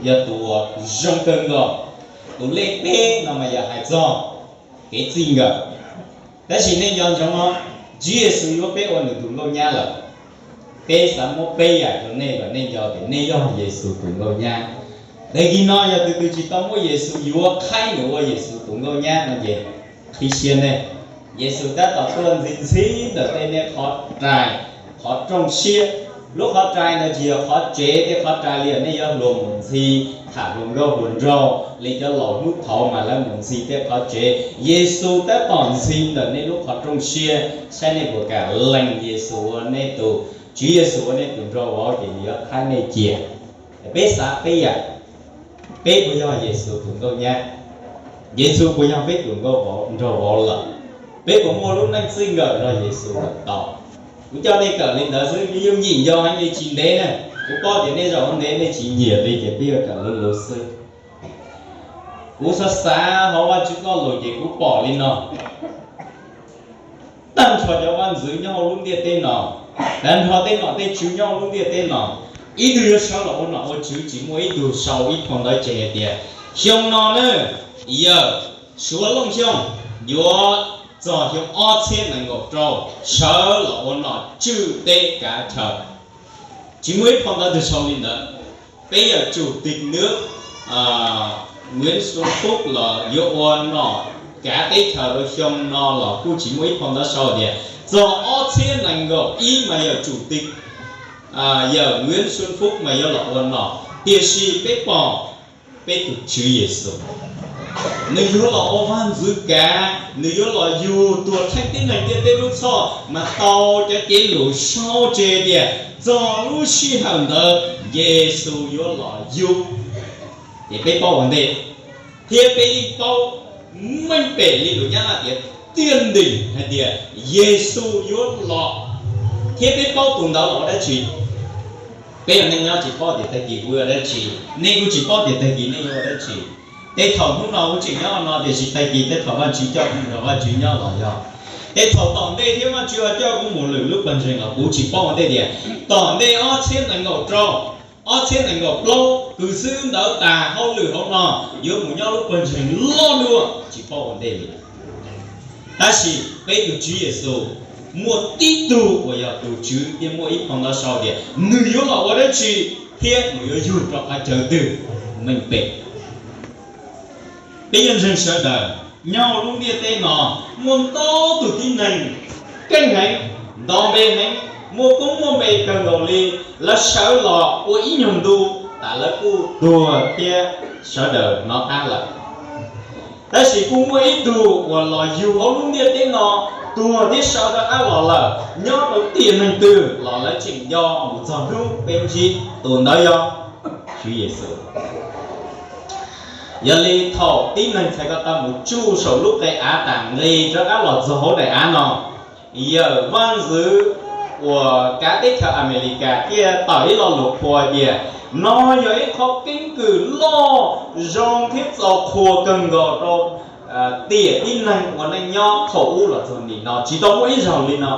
yog tus uas zoo kawg nkaus. Tus lej peb no mas yog hais txog kev txij nkawm. Tab sis nej nco ntsoov os, Tswv Yexus yuav peb ua nws tus nkauj nyab lawm. Peb xav muab peb yam rau nej kom nej nco tias nej yog Yexus tus nkauj nyab. Tag kis no yog tus twg tsis tau muab Yexus yuav, qhaib nws ua Yexus tus nkauj nyab no ces qhib siab nej. Yexus tab tom tuaj ntxhi ntxhi ntawm tej nej qhov rai, qhov rooj siab. Lub qhov rai ntawd tsis yog qhov tsev tej qhov rai li, nej yuav luag mus ntxhi tham hluas nkauj hluas nraug li cov laus hnub thaud mas lawv mus ntxhi tej qhov tsev. Yexus tab tom ntxhi ntawm nej lub qhov rooj siab, saib nej puas kam lees Yexus ua nej tus, Tswv Yexus ua nej tus nraug vauv ces nws yuav qhaib nej cia. Peb xav peb yam, peb puas yog Yexus tus nkauj nyab? Yexus puas yog peb tus nkauj vauv, nraug vauv lawm? Peb puas muaj lub neej txij nkawm nrog Yexus lawm tau? Kuv coj nej kawm li ntawd xwb, yooj yim nco heev li, tsis ntev na. Kuv paub tias nej zaum no ntev nej tsis nyiam li ces peb yuav kawm luv luv xwb. Kuv xav xav hauv Vajtswv txoj lus ces kuv pom li no: tag nrho cov vaj ntxwv nyob hauv lub ntiaj teb no, tag nrho tej nom tej tswv nyob hauv lub ntiaj teb no, ib tug yuav sawv los ua nom ua tswv, tsis muaj ib tug sau ib phau ntawv tseg hais tias xyoo no na, yawm Suav Looj Xyooj yuav txog xyoo ob txhiab nees nkaum rau sawv los ua nom tswj teb kav chaw. Tsis muaj ib phau ntawv twg sau li ntawd. Peb yawm Chủ tịch nước Nguyễn Xuân Phúc los yuav ua nom kav teb chaws rau xyoo no los kuj tsis muaj ib phau ntawv sau tias txog ob txhiab nees nkaum ib mas yawm Chủ tịch, yawm Nguyễn Xuân Phúc mas yuav los ua nom. Tiam sis peb pom peb tus Tswv Yexus, nws yuav los ua vaj ntxwv kav, nws yuav los yug tuag theej tib neeg ntiaj teb lub txhoj, mas tau cov cev lus sau tseg tias txog lub sij hawm ntawd Yexus yuav los yug. Ces peb paub ua ntej, thiab peb yeej paub meej pem li lus Nyab Laj tias tiaj ntim hais tias Yexus yuav los, thiab peb paub tus ntawd los ua dab tsi. Peb ua neej nyob tsis paub tias tag kis kuv ua dab tsi, nej kuj tsis paub tias tag kis nej yuav ua dab tsi. Tej thaum hnub no kuv tseem nyob no, tiam sis tag kis tej thaum Vajtswv coj kuv mus nrog Vajtswv nyob los yog. Tej thaum tom ntej thiab Vajtswv ho coj kuv mus lwm lub pawg ntseeg los kuv tsis paub ua ntej tias tom ntej ob txhiab nees nkaum rau, ob txhiab nees nkaum plaub kwv xwb ntawd tas hauj lwm hauv no yuav mus nyob lub pawg ntseeg loj dua, tsis paub ua ntej li. Tab sis peb tus Tswv Yexus muaj tib tug uas yog tus Tswv thiab muaj ib phau ntawv sau tias nws yuav los ua dab tsi thiab nws yuav yug rau qhov chaw twg, meej pem. Peb yawg ntseeg sawv daws, nyob hauv lub ntiaj teb no muaj ntau tus tib neeg keej heev, nto npe heev, muaj koob muaj npe kawg nkaus li, lawv sawv los ua ib nyuag ntu tas lawv kuj tuag thiab sawv daws hnov qab lawm. Tab sis kuj muaj ib tug uas los yug hauv lub ntiaj teb no, tuag thiab sawv rov qab los lawm, nyob rau tiam neeg twg los lawv tseem nco mus txog hnub peb ntsib, tus ntawd yog Tswv Yexus. Yog li thaum tib neeg txhais ko taw mus tsuj saum lub qe av tas nqis rov qab los txog hauv daim av no, yawm vaj ntxwv uas kav teb chaws Amelikas thiaj tawm ib lo lus qhuas tias no yog ib qho keeb kwm loj zoo thiab txaus qhuas kawg nkaus rau tiam tib neeg ua neej nyob thaum ub los txog nim no tsis tau muaj ib zaug li no.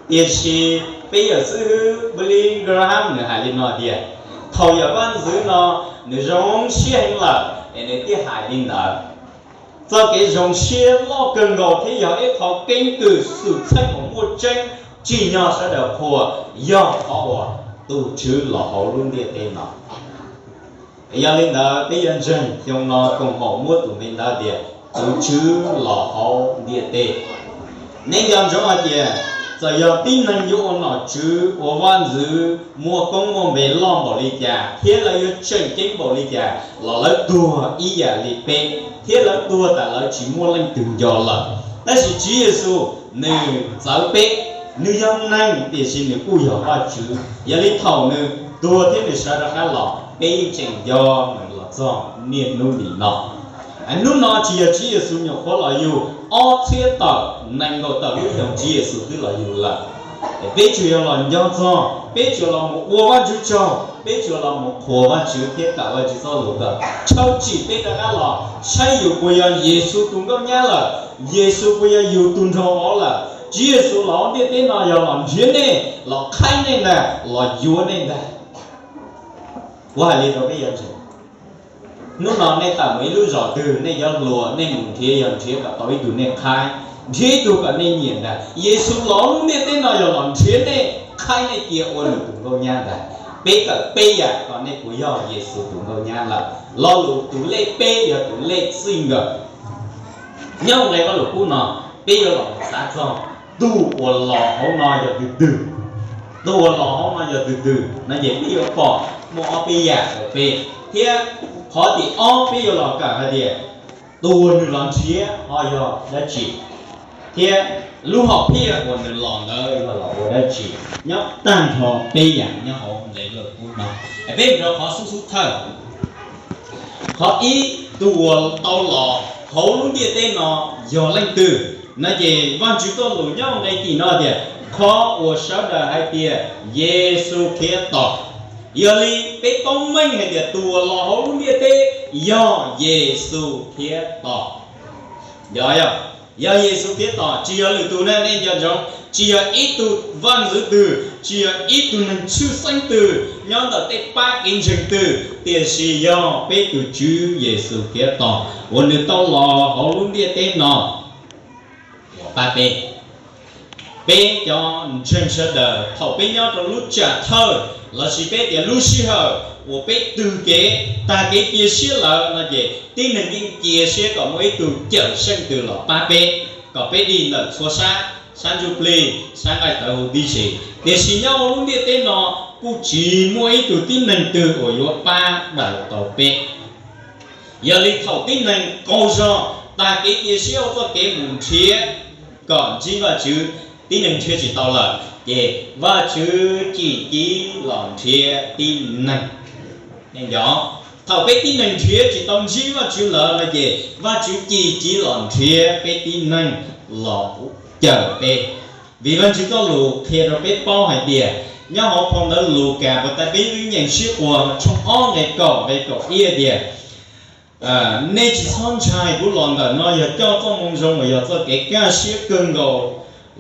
Tiam sis peb yawm xib hwb Billy Graham nws hais li no tias thaum yawm vaj ntxwv no nws zoo siab heev lawm es nws thiaj hais li ntawd. Txoj kev zoo siab loj kawg nkaus thiab yog ib qho keeb kwm xwm txheej uas muaj tseeb tsim nyog sawv daws qhuas yog qhov uas tus Tswv los hauv lub ntiaj teb no. Yog li ntawd peb yuav ntseeg xyoo no koom haum muab tus me ntawd tias tus Tswv los hauv ntiaj teb. Neb nco ntsoov hais tias txawm yog tib neeg yuav ua nom tswv ua vaj ntxwv muaj koob muaj npe loj npaum li cas thiab lawv yuav tseem ceeb npaum li cas los lawv tuag ib yam li peb thiab lawv tuag tas lawv tsis muaj leej twg nco lawm. Tab sis Tswv Yexus nws txawv peb, nws yog neeg tiam sis nws kuj yog Vajtswv. Yog li thaum nws tuag thiab nws sawv rov qab los peb yeej tseem nco nws los txog niaj hnub nim no. Hnub no tsis yog Tswv Yexus nyuam qhuav los yug, ob txhiab tawm nees nkaum tawm lub xyoo Tswv Yexus twb los yug lawm. Peb tsuas yog los nco txog, peb tsuas los mus ua Vajtswv tsaug, peb tsuas los mus qhuas Vajtswv thiab kawm Vajtswv txoj lus kom tshawb tsim peb rov qab los saib yus puas yog Yexus tus nkauj nyab lawm, Yexus puas yog yus tus nraug vauv lawm. Tswv Yexus los hauv ntiaj teb no yog los nrhiav nej, los qhaib nej ntag, los yuav nej ntag. Kuv hais li rau peb yog ntseeg, hnub no nej tawm mus ib lub zos twg, nej cov hluas nej mus nrhiav, yog nrhiav kom tau ib tug nej qhaib, nrhiav ib tug kom nej nyiam ntag. Yexus los lub ntiaj teb no yog los nrhiav nej qhaib nej cia ua nws tus nkauj nyab ntag. Peb kawm peb yam kom nej puas yog Yexus tus nkauj nyab lawm. Lo lus tus lej peb yog tus lej txij nkawm. Nyob nqe Vaj Lug Kub no, peb yuav los xav txog tus uas los hauv no yog tus twg. Tus uas los hauv no yog tus twg no ces peb yuav pom muaj ob peb yam uas peb, thiab qhov tim ob peb yuav los kawm hais tias tus uas nws los nrhiav ho yog dab tsi, thiab lub hom phiaj uas nws los ntawd yog los ua dab tsi. Nyob tag nrho peb yam nyob hauv nqe Vaj Lug Kub no. Peb mus rau qhov xub xub thawj. Qhov ib, tus uas tau los hauv lub ntiaj teb no yog leej twg no ces Vajtswv txoj lus nyob nqe tim no tias, qhov uas sawv daws hais tias Yexus Khetos. Yog li peb paub meej hais tias tus uas los hauv lub ntiaj teb yog Yexus Khetos. Yog, yog Yexus Khetos, tsis yog lwm tus na nej nco ntsoov, tsis yog ib tug vaj ntxwv twg, tsis yog ib tug neeg tshwj xeeb twg nyob ntawm tej pab kev ntseeg twg, tiam sis yog peb tus Tswv Yexus Khetos uas nws tau los hauv lub ntiaj teb no uas pab peb. Peb cov ntseeg sawv daws thaum peb nyob rau lub tsam thawj lossis peb tias lub sij hawm uas peb twg kev tag kev cia siab lawm no ces tib neeg yeej cia siab kom muaj ib tug cawm seej twg los pab peb, kom peb dim ntawm txhua sab, sab ntsuj plig, sab nqaij tawv huv tib si. Tiam sis nyob hauv lub ntiaj teb no kuj tsis muaj ib tug tib neeg twg uas yuav pab daws tau peb. Yog li thaum tib neeg qaug zog tag kev cia siab ua txoj kev mus nrhiav kom ntsib Vajtswv, tib neeg nrhiav tsis tau lawm ces Vajtswv cim civ los nrhiav tib neeg. Thaum peb tib neeg nrhiav tsis tau ntsib Vajtswv lawm no ces Vajtswv cim civ los nrhiav peb tib neeg los cawm peb. Vim Vajtswv txoj lus qhia rau peb paub hais tias nyob hauv phau ntawv Lukas puas tas peb lub nyeem siab quas tshooj ob nqe kaum nqe kaum ib tias, nej tsis txhob ntshai, kuv los ntawm no yog coj txoj moo zoo uas yog txoj kev kaj siab kawg nkaus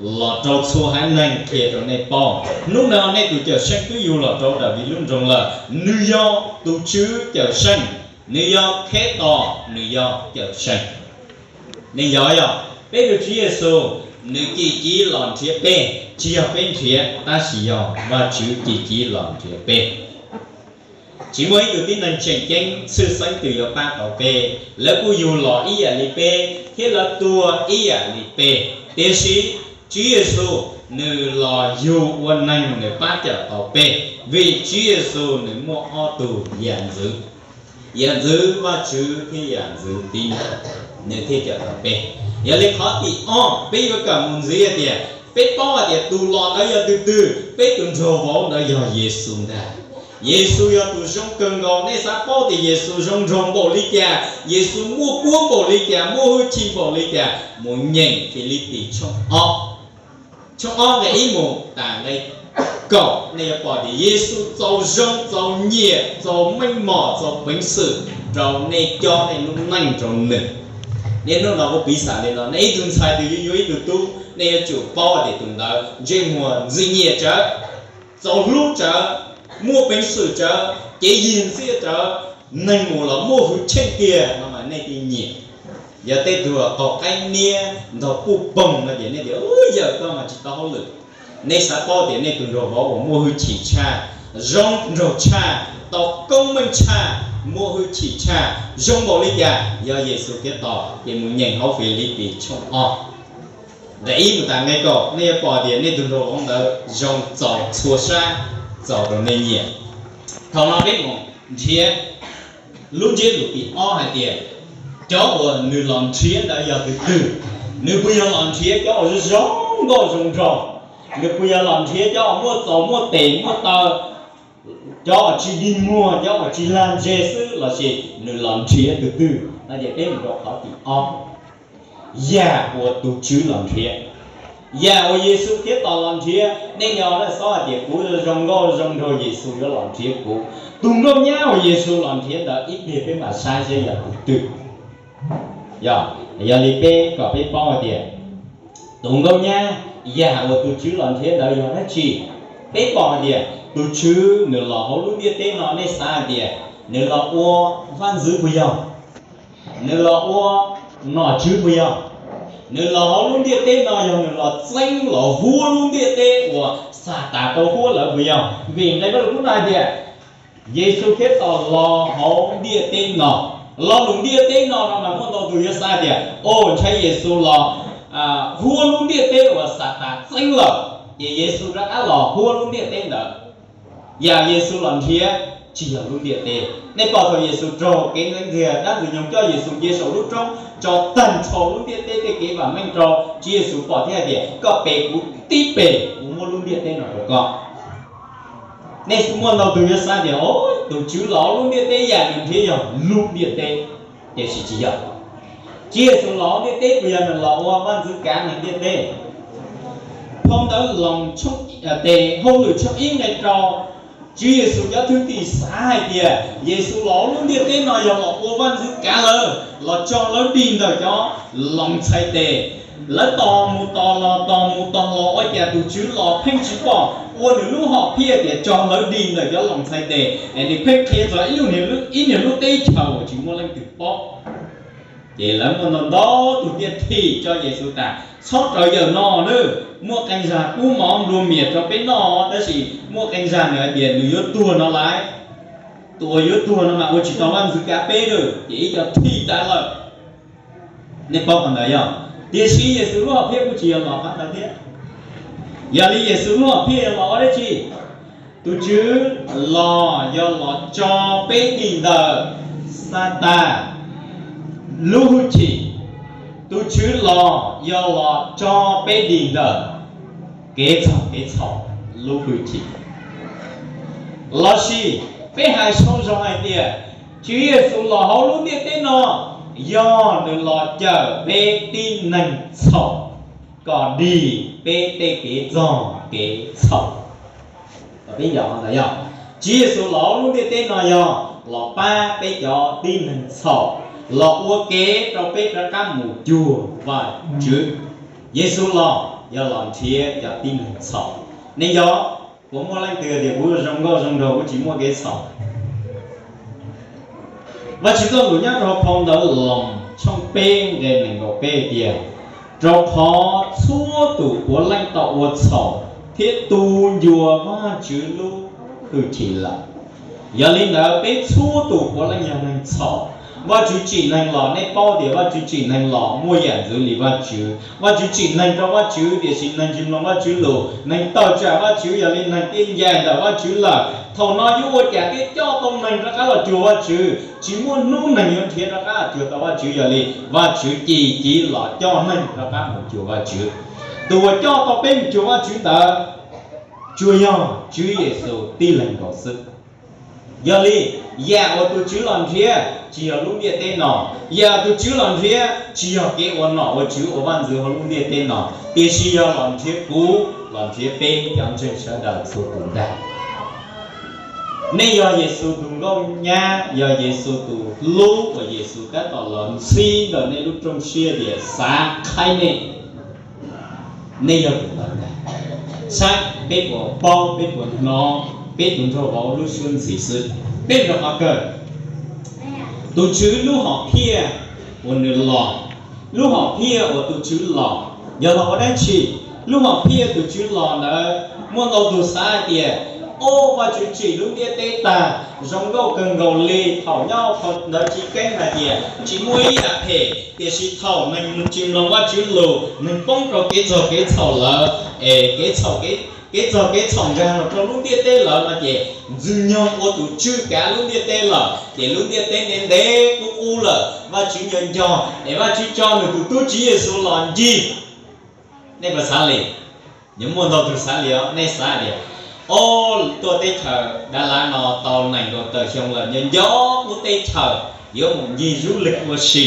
los rau txhua haiv neeg qhia rau nej paub. Hnub no nej tus cawm seej twb yug los rau Daviv lub nroog lawm, nws yog tus Tswv cawm seej, nws yog Khetos, nws yog cawm seej. Nej nco yog peb tus Tswv Yexus, nws cim civ los nrhiav peb, tsis yog peb nrhiav tab sis yog Vajtswv cim civ los nrhiav peb. Tsis muaj ib tug tib neeg tseem ceeb tshwj xeeb twg yuav pab tau peb, lawv kuj yug los ib yam li peb thiab lawv tuag ib yam li peb, tiam sis Tswv Yexus nws los yug ua neeg nws pab cawm tau peb, vim Tswv Yexus nws muaj ob tug yam ntxwv, yam ntxwv Vajtswv thiab yam ntxwv tib neeg, nws thiaj cawm tau peb. Yog li qhov tim ob peb yuav kawm mus ntxiv hais tias peb paub hais tias tus los ntawd yog tus twg, peb tus nraug vauv ntawd yog Yexus ntag. Yexus yog tus zoo kawg nkaus, nej xav paub tias Yexus zoo nraug npaum li cas, Yexus muaj kuab npaum li cas, muaj hwj chim npaum li cas, mus nyeem Filipis tshooj ob, tshooj ob nqe ib mus tas nqe kaum, nej yuav pom tias Yexus txaus zoo, txaus nyiam, txaus meej mom, txaus peev xwm rau nej cob nej lub neej rau nws. Niaj hnub no kuv piv xam li no, nej ib tug ntxhais twg yuav yuav ib tug tub, nej yuav tsum paub tias tus ntawd ntsej muag ntxim nyiam tsawv, txaus hlub tsawv, muaj peev xwm tsawv, kev yig ntxiaj tsawv, neeg mus los muaj hwj chim kiag no mas nej thiaj nyiam. Yog tej tug qaug qaib niab ntaug puj poog no ces nej tias, u, yawm koj mas tsis tau hauj lwm. Nej xav paub tias nej tus nraug vauv uas muaj hwj chim tshaj, zoo nraug tshaj, tau koob meej tshaj, muaj hwj chim tshaj, zoo npaum li cas, yog Yexus Khetos, ces mus nyeem hauv Filipis tshooj ob nqe ib mus tas nqe kaum, nej yuav pom tias nej tus nraug vauv ntawd zoo txaus txhua sab, txaus rau nej nyiam. Thaum no peb mus nrhiav lub ntsiab lus tim ob hais tias, cov uas nws los nrhiav ntawd yog tus twg? Nws puas yog los nrhiav cov uas zoo zoo nkauj zoo nraug? Nws puas yog los nrhiav cov uas muaj txaus muaj tes muaj taw, cov uas tsis dig muag, cov uas tsis lag ntseg xwb, lossis nws los nrhiav tus twg? No ces peb mus rau qhov tim ob, yam uas tus Tswv los nrhiav, yam uas Yexus Khetos los nrhiav. Nej nco lawm, xav hais tias kuv zoo nkauj zoo nraug Yexus yuav los nrhiav kuv. Tus nkauj nyab uas Yexus los nrhiav ntawd ib pliag peb mam saib seb yog tus twg. Yog, yog li peb kom peb paub hais tias tus nkauj nyab, yam uas tus Tswv los nrhiav ntawd yog dab tsi? Peb pom hais tias Tus Tswv nws los hauv lub ntiaj teb no, nej xav hais tias nws los ua vaj ntxwv puas yog? Nws los ua nom tswv puas yog? Nws los hauv lub ntiaj teb no yog nws los txeeb los huab lub ntiaj teb uas Xatas tau huab lawm puas yog? Vim nqe Vajluskub no hais tias Yexus Khetos los hauv ntiaj teb no. Lo lus ntiaj teb no no mas muaj ntau tus yuav xav tias, o, ntshai Yexus los huab lub ntiaj teb uas Xatas txeeb lawm, ces Yexus rov qab los huab lub ntiaj teb ntawd. Yam Yexus los nrhiav tsis yog lub ntiaj teb. Nej pom thaum Yexus raug kev ntxeev ntxiag, dab ntxwg nyoog coj Yexus cia saum lub roob, tso tag nrho lub ntiaj teb tej kev vam meej rau Tswv Yexus pom thiab hais tias, koj pe kuv tib pe, kuv muab lub ntiaj teb no rau koj. Nej muaj ntau tus yuav xav tias, o, tus Tswv los hauv lub ntiaj teb, yam nws nrhiav yog lub ntiaj teb, tiam sis tsis yog. Tswv Yexus los hauv ntiaj teb puas yog nws los ua vaj ntxwv kav neeg ntiaj teb? Phau ntawv Loos, tes Hauj lwm tshooj ib nqe rau, Tswv Yexus cov thwj tim xav hais tias Yexus los hauv lub ntiaj teb no yog los ua vaj ntxwv kav lawv, los tso lawv dig ntawm cov loos txhais tes. Lawv tos mus tos los, tos mus tos los, ua cas tus Tswv los pheej tsis pom ua nws lub hom phiaj tias tso lawv dig ntawm cov loos txhais tes, es nws pheej qhia txog ib lub, ib niag lub teb chaws uas tsis muaj leej twg paub. Ces lawv muaj ntau ntau tus thiaj thim tso Yexus tas, txhob rawv yawm no nawb, muaj qee zag kub mov nplua mias rau peb noj, tab sis muaj qee zag nws hais tias nws yuav tuag no lawm. Tus uas yuav tuag no mas ua tsis tau vaj ntxwv kav peb lawm, ces ib co thim tas lawm. Nej paub qhov ntawd yog? Tiam sis Yexus lub hom phiaj kuj tsis yog los qhov ntawd thiab. Yog li Yexus lub hom phiaj yog los ua dab tsi? Tus Tswv los yog los tso peb dig ntawm Xatas lub hwj chim. Tus Tswv los yog los tso peb dig ntawm kev txhaum kev txhaum lub hwj chim. Lossis peb hais sau zoo hais tias, Tswv Yexus los hauv lub ntiaj teb no yog nws los cawm peb tib neeg txhaum kom dig peb tej kev txog kev txhaum. Peb yog, Tswv Yexus los hauv lub ntiaj teb no yog los pab peb cov tib neeg txhaum, los ua kev rau peb rov qab mus cuag Vajtswv. Yexus los yog los nrhiav cov tib neeg txhaum. Nej nco, puas muaj leej twg tias kuv zoo nkauj zoo nraug kuv tsis muaj kev txhaum? Vajtswv txoj lus nyob rau phau ntawv Loos tshooj peb nqe nees nkaum peb tias, rau qhov txhua tus puav leej tau ua txhaum thiab tu ncua Vajtswv lub hwj chim lawm. Yog li ntawd peb txhua tus puav leej yog neeg txhaum. Vajtswv tsim neeg los, nej paub tias Vajtswv tsim neeg los muaj yam ntxwv li Vajtswv. Vajtswv tsim neeg rau Vajtswv, tiam sis neeg tsis mloog Vajtswv lus, neeg tawm tsam Vajtswv, yog li neeg thiaj ncaim ntawm Vajtswv lawm. Thaum no yuav ua cas thiaj coj tau neeg rov qab los cuag Vajtswv? Tsis muaj hnub neeg yuav nrhiav rov qab los cuag tau Vajtswv, yog li Vajtswv cia li los coj neeg rov qab mus cuag Vajtswv. Tus uas coj tau peb mus cuag Vajtswv ntawd tsuas yog Tswv Yexus tib leeg nkaus xwb. Yog li, yam uas tus Tswv los nrhiav tsis yog lub ntiaj teb no, yam tus Tswv los nrhiav tsis yog kev ua nom ua tswv ua vaj ntxwv hauv lub ntiaj teb no, tiam sis yog los nrhiav kuv, los nrhiav peb cov ntseeg sawv daws txhua tus ntag. Nej yog Yexus tus nkauj nyab, yog Yexus tus hlub uas Yexus tab tom los ntxhi ntawm nej lub rooj siab tias xav qhaib nej. Nej yog tus ntawd ntag. Saib peb puas paub, peb puas hnov, peb tus nraug vauv lub suab ntxhi xwb. Peb rau qhov kawg, tus Tswv lub hom phiaj uas nws los, lub hom phiaj uas tus Tswv los yog los ua dab tsi? Lub hom phiaj tus Tswv los ntawd muaj ntau tus xav hais tias, o, Vajtswv tsim lub ntiaj teb tag, zoo nkauj kawg nkaus li, thaum nyob qhov ntawd tsis keeb hais tias tsis muaj ib yam phem, tiam sis thaum neeg tsis mloog Vajtswv lus, neeg poob rau kev txog kev txhaum lawm, es kev txhaum, kev txog kev txhaum nkag los rau lub ntiaj teb lawm no ces Ntxwg Nyoog ua tus tswj kav lub ntiaj teb lawm, ces lub ntiaj teb ntev ntev qub qub lawm, Vajtswv nco nco, es Vajtswv tso nws tus tub Tswv Yexus los ncig. Nej puas xav li? Nws muaj ntau tus xav li os. Nej xav tias, o, tuaj teb chaws Dav Lav no tau nees nkaum tawm xyoo lawm, nco nco qub teb chaws yuav mus ncig zub leeg ua si.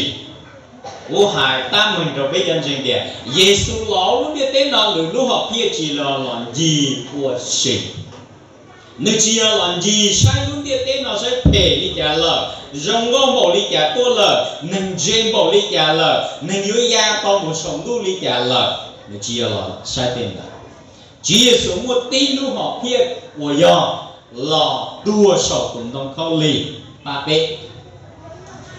Kuv hais tab meeg rau peb cov ntseeg tias Yexus los lub ntiaj teb no nws lub hom phiaj tsis yog los ncig ua si. Nws tsis yog los ncig saib lub ntiaj teb no saib phem li cas lawm, zoo nkauj npaum li cas tuaj lawm, neeg ntse npaum li cas lawm, neeg yuav ya tau mus saum ntuj li cas lawm. Nws tsis yog los saib tej ntawd. Tswv Yexus muaj tib lub hom phiaj uas yog los tuag saum tus ntoo khaub lig pab peb.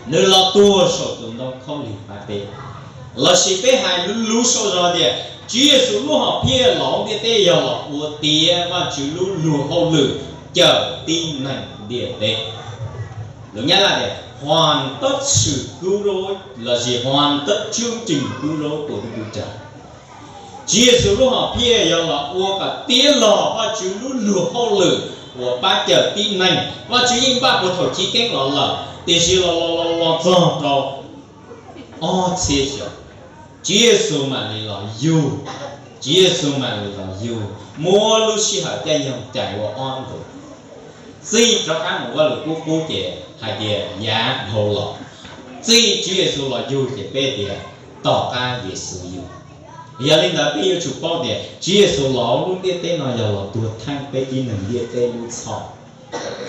Nws los tuag saum tus ntoo khaub lig pab peb. Lossis peb hais lus sau zog tias Tswv Yexus lub hom phiaj los ntiaj teb yog los ua tiav Vajtswv lub luag hauj lwm cawm tib neeg ntiaj teb. Lus Nyab Laj tias hoàn tất sự cứu rỗi lossis hoàn tất chương trình cứu rỗi của Đức Chúa Trời. Tswv Yexus lub hom phiaj yog los ua kom tiav los Vajtswv lub luag hauj lwm uas pab cawm tib neeg. Vajtswv yeej npaj puag thaum chiv keeb los lawm, tiam sis los los los los txog rau ob txhiab xyoo, Tswv Yexus mam li los yug. Tswv Yexus mam li los yug muab lub sij hawm caij nyoog cais ua ob ntus, txij rov qab mus Vajluskub qub ces hais tias yav dhau los, txij Tswv Yexus los yug ces peb tias tom qab Yexus yug. Yog li ntawd peb yuav tsum paub tias Tswv Yexus los lub ntiaj teb no yog los tuag theej peb tib neeg ntiaj teb lub txhoj.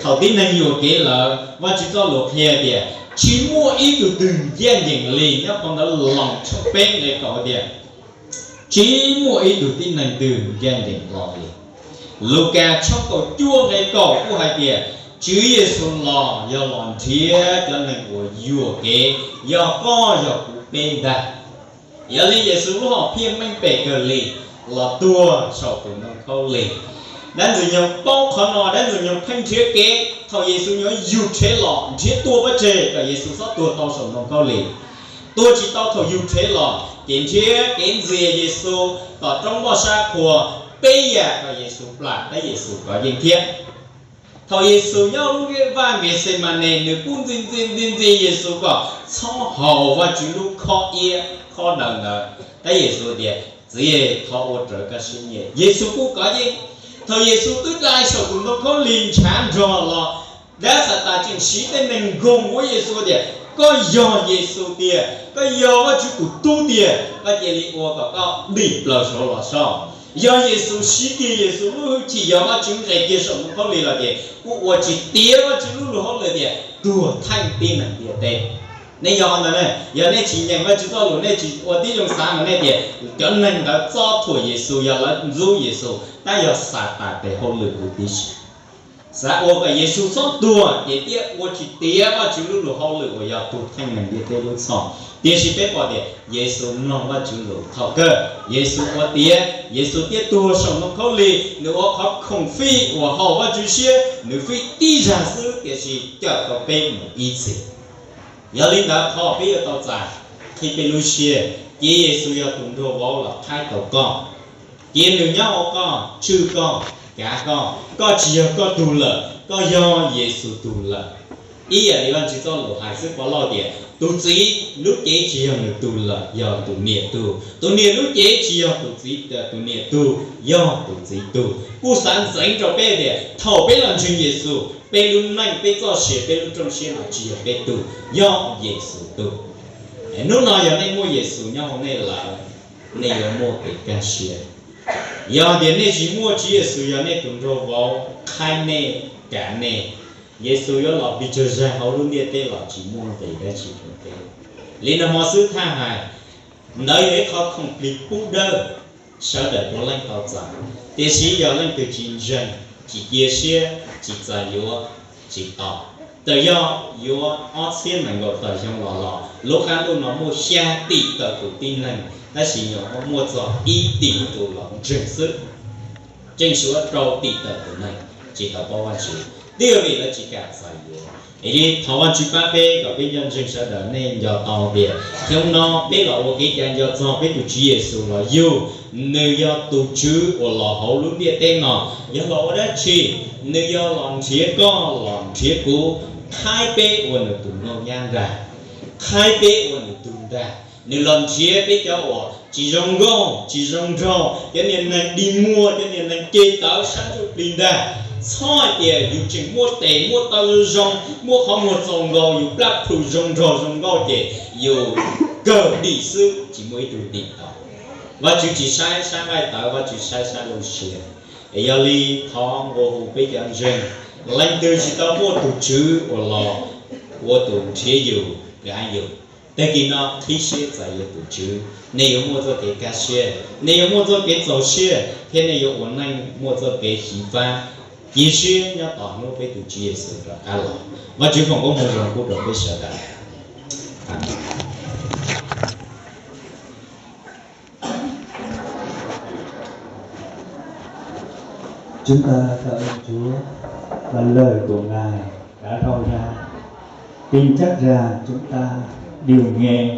Thaum tib neeg yuam kev lawm, Vajtswv txoj lus qhia tias tsis muaj ib tug twg ncaj ncees li, nyob phau ntawv Loos tshooj peb nqe kaum tias tsis muaj ib tug tib neeg twg ncaj ncees los li. Lukas tshooj kaum cuaj nqe kaum kuj hais tias Tswv Yexus los yog los nrhiav cov neeg uas yuam kev, yog koj yog kuv peb ntag. Yog li Yexus lub hom phiaj meej pem kawg li los tuag saum tus ntoo khaub lig. Dab Ntxwg Nyoog paub qhov no, Dab Ntxwg Nyoog pheej nrhiav kev thaum Yexus yuav yug rhe los nrhiav tua pov tseg kom Yexus txhob tuag tau saum ntoo khaub lig. Tua tsis tau thaum yug rhe los ces nrhiav kev ntxias Yexus tom roob npoj sab qhua peb yam kom Yexus plam thiab Yexus kov yeej thiab. Thaum Yexus nyob lub vaj Nkexemanes nws kuj ntxi ntxi ntxi ntxi Yexus kom txhob haus Vajtswv lub khob iab khob daws ntawd, thiab Yexus tias Txiv, thov ua raws koj siab nyiam. Yexus kuj kov yeej. Thaum Yexus twb dai saum tus ntoo khaub lig ntshav nrog los, dab Xatas tseem siv tej neeg nkoog ua Yexus tias koj yog Yexus tiag, koj yog Vajtswv tus tub tiag, koj cia li ua kom koj dim plaws saud los soj. Yog Yexus siv kiag Yexus lub hwj chim, yog Vajtswv nqes kiag saum ntoo khaub lig los ces kuj ua tsis tiav Vajtswv lub luag hauj lwm tias tuag theej tib neeg ntiaj teb. Nej yog ntawd ne, yog nej tsis nyeem Vajtswv txoj lus, nej tsis ua tib zoo xav mas nej tias cov neeg ntawd txob thuam Yexus, yog lawv ntxub Yexus, tab yog Xatas tes hauj lwm huv tib si. Xav ua kom Yexus txhob tuag ces thiaj ua tsis tiav Vajtswv lub luag hauj lwm uas yog tuag theej neeg ntiaj teb lub txhoj. Tiam sis peb pom tias Yexus mloog Vajtswv lus thaum kawg, Yexus ua tiav, Yexus thiaj tuag saum ntoo khaub lig, nws ua qhov khoom fij uas haum Vajtswv siab, nws fij tib zag xwb tiam sis cawm tau peb mus ib txhis. Yog li ntawd qhov peb yuav tau txais, qhib peb lub siab, cia Yexus yog tus nruas vauv los qhaib tau koj. Cia nws nyob hauv koj, tswj koj, kav koj. Koj tsis yog koj tug lawm, koj yog Yexus tug lawm. Ib yam li Vajtswv txoj lus hais xwb, Povlauj tias tus txiv lub cev tsis yog nws tug lawm, yog tus niam tug. Tus niam lub cev tsis yog tus txiv, tus niam tug, yog tus txiv tug. Kuj xav ntxeev rau peb tias thaum peb los ntseeg Yexus, peb lub neej, peb txoj sia, peb lub rooj siab no tsis yog peb tug, yog Yexus tug. Hnub no yog nej muaj Yexus nyob hauv nej lawm, nej yuav muaj kev kaj siab. Yog tias nej tsis muaj Tswv Yexus yog nej tus nruas vauv, qhaib nej, kav nej, Yexus yuav los pes tsawg zag hauv lub ntiaj teb los tsis muaj nqis dab tsi rau peb. Li no hmo xwb thaj hais, ntawd yog ib qhov khoom plig pub dawb, sawv daws puav leej tau txais. Tiam sis yog leej twg tsis ntseeg, tsis cia siab, tsis txais yuav, tsis tos, txawm yog yuav ob txhiab nees nkaum tawm xyoo los los, lub qab ntuj no muaj xya tim tawm tus tib neeg, tab sis nyuam qhuav muaj txog ib tim tus los ntseeg xwb. Tseem tshuav rau tim tawm tus neeg tsis tau paub Vajtswv, twb yog vim lawv tsis kam txais yuav. Es thov Vajtswv pab peb kom peb cov ntseeg sawv daws nej nco tau tias xyoo no peb los ua kev cai nco txog peb tus Tswv Yexus los yug. Nws yog tus Tswv uas los hauv lub ntiaj teb no. Yog los ua dab tsi? Nws yog los nrhiav koj, los nrhiav kuv, qhaib peb ua nws tus nkauj nyab ntag, qhaib peb ua nws tug ntag. Nws los nrhiav peb cov uas tsis zoo nkauj, tsis zoo nraug, cov niag neeg dig muag, cov niag neeg ceg tawv sab ntsuj plig ntag. Txhob hais tias yus tseem muaj tes muaj taw zoo zoo, muaj qhov muag txaus nkaus, yus plab plhus zoo nraug zoo nkauj ces yus kawg dim xwb, tsis muaj ib tug dim tau. Vajtswv tsis saib sab nqaij tawv, Vajtswv saib sab lub siab. Es yog li thov nqua hu peb cov ntseeg, leej twg tsis tau muaj tus Tswv uas los ua tus nrhiav yus, kav yus, Tag kis no qhib siab txais yuav tus Tswv, nej yuav muaj txoj kev kaj siab, nej yuav muaj txoj kev txaus siab, thiab nej yuav ua neej muaj txoj kev xyiv fab, cia siab nyob tos hnub peb tus Tswv Yexus rov qab los. Vajtswv foom koob hmoov zoo pub rau peb sawv daws. Chúng ta cảm ơn Chúa và lời của Ngài đã rao ra. Tin chắc rằng chúng ta đều nghe